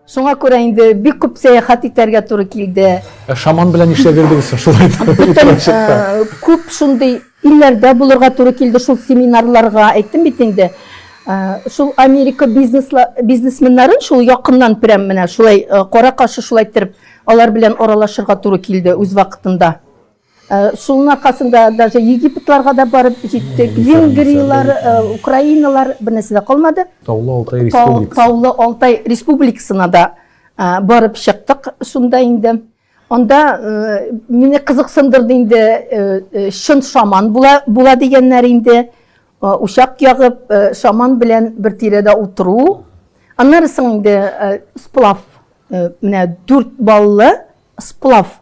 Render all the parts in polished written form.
Шуңа күрә инде бик күп сәяхәт итәргә туры килде. Ә шаман белән нишләп йөрдегез соң шулай Бөтен э, күп шундый илләрдә булырга туры килде шул семинарларга, әйттем бит инде. Э, шул Америка бизнесла, бизнесменнарын шул якыннан прям менә шулай э, кара-каршы шулай иттереп алар белән аралашырга туры килде үз вакытында. Э, шуның аркасында даже Египетларга да барып җиттек, Венгриялар, э, Украиналар, бер нәрсә дә калмады. Таулы Алтай республикасы. Таулы Алтай республикасына да э, барып чыктык шунда инде. Анда мине кызыксындырды инде чын шаман була, була дигәннәр инде. Учак ягып, шаман белән бер тирәдә утыру. Аннары соң инде сплав, менә дүрт баллы сплав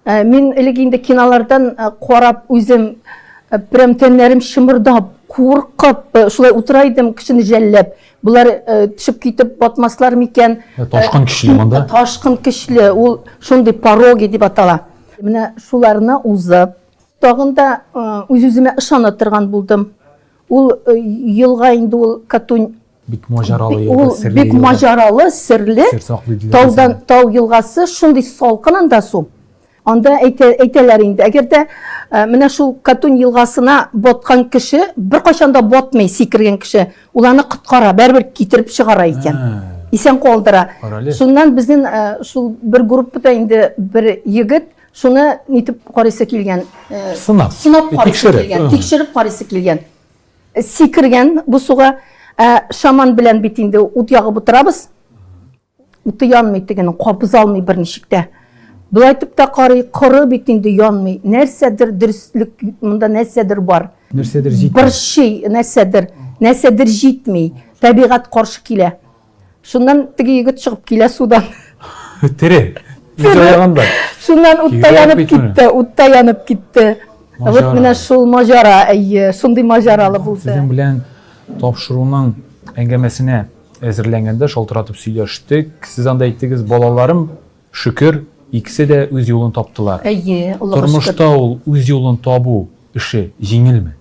Э, мин элек инде кинолардан э, карап үзем э, прям тәннәрем чымырдап, куркып, шулай утыра идем, кешене жәлләп. Болар төшеп китеп батмаслар микән? Ташкын көчле монда. Ташкын көчле, ул шундый пороги дип атала. Менә шуларны узып, тагын да үз-үземә ышана торган булдым. Ул елга инде ул Катунь Бик маҗаралы елга, Ул серле бик елга. маҗаралы, серле. Сер саклый диләр Таудан үзен. тау елгасы шундый салкын анда су. Анда әйтә, әйтәләр инде, әгәр дә э, менә шул Катунь елгасына баткан кеше беркайчан да батмый, сикергән кеше, ул аны коткара, барыбер китереп чыгара икән. А. Исән калдыра. Карале. Шуннан безнең э, шул бер группада инде бер егет шуны нитеп карыйсы килгән. э, Сынап. Сынап карыйсы Тикшереп. килгән, тикшереп карыйсы килгән. Сикергән бу суга. Ә шаман белән бит инде ут ягып утырабыз. Уты янмый тегенең, кабыза алмый берничек тә. Болай итеп тә карый, коры бит инде янмый. Нәрсәдер дөреслек, монда нәрсәдер бар. Нәрсәдер җитми. Борчый, нәрсәдер, нәрсәдер җитми. Табигать каршы килә. Шуннан теге егет чыгып килә судан. Тере. Тере. Шуннан утта янып китте, утта янып китте. Вот менә шул маҗара, әйе, шундый маҗаралы булды. Сезнең белән тапшыруның әңгәмәсенә әзерләнгәндә шалтыратып сөйләштек. Сез анда әйттегез, балаларым, шөкер, икесе дә үз юлын таптылар. Әйе, Аллага шөкер. Тормышта ул үз юлын табу эше җиңелме?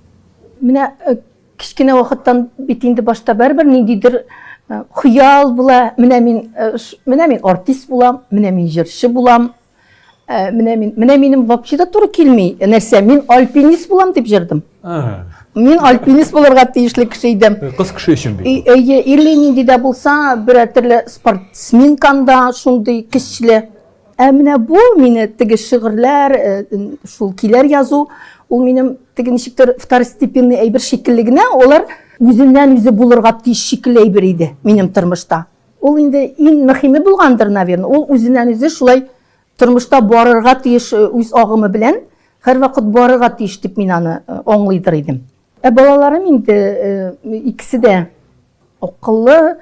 Менә э, Кечкенә вакыттан бит инде башта барыбер ниндидер э, хыял була. Менә мин э, менә мин артист булам, менә мин җырчы булам. Э, менә мин менә минем вообще да туры килми. Нәрсә, мин альпинист булам дип җырдым. Мин альпинист булырга тиешле кеше идем. Кыз кеше өчен бит. Әйе, или нинди дә булса, берәр төрле спортсменкам да шундый көчле. Ә менә бу мине теге шигырьләр, э, шул көйләр язу, ул минем теге ничектер второстепенный әйбер шикелле генә, алар үзеннән үзе булырга тиеш шикелле әйбер иде минем тормышта. Ул инде иң мөһиме булгандыр, наверное. Ул үзеннән үзе шулай тормышта барырга тиеш э, үз агымы белән, һәрвакыт барырга тиеш дип мин аны э, аңлыйдыр идем. Ә балаларым инде икесе дә акыллы,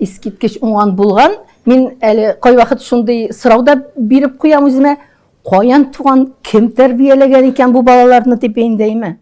искиткеч уңган булган. Мин әле кайвакыт шундый сорау да биреп куям үземә. Каян туган, кем тәрбияләгән икән бу балаларны дип инде, әйме?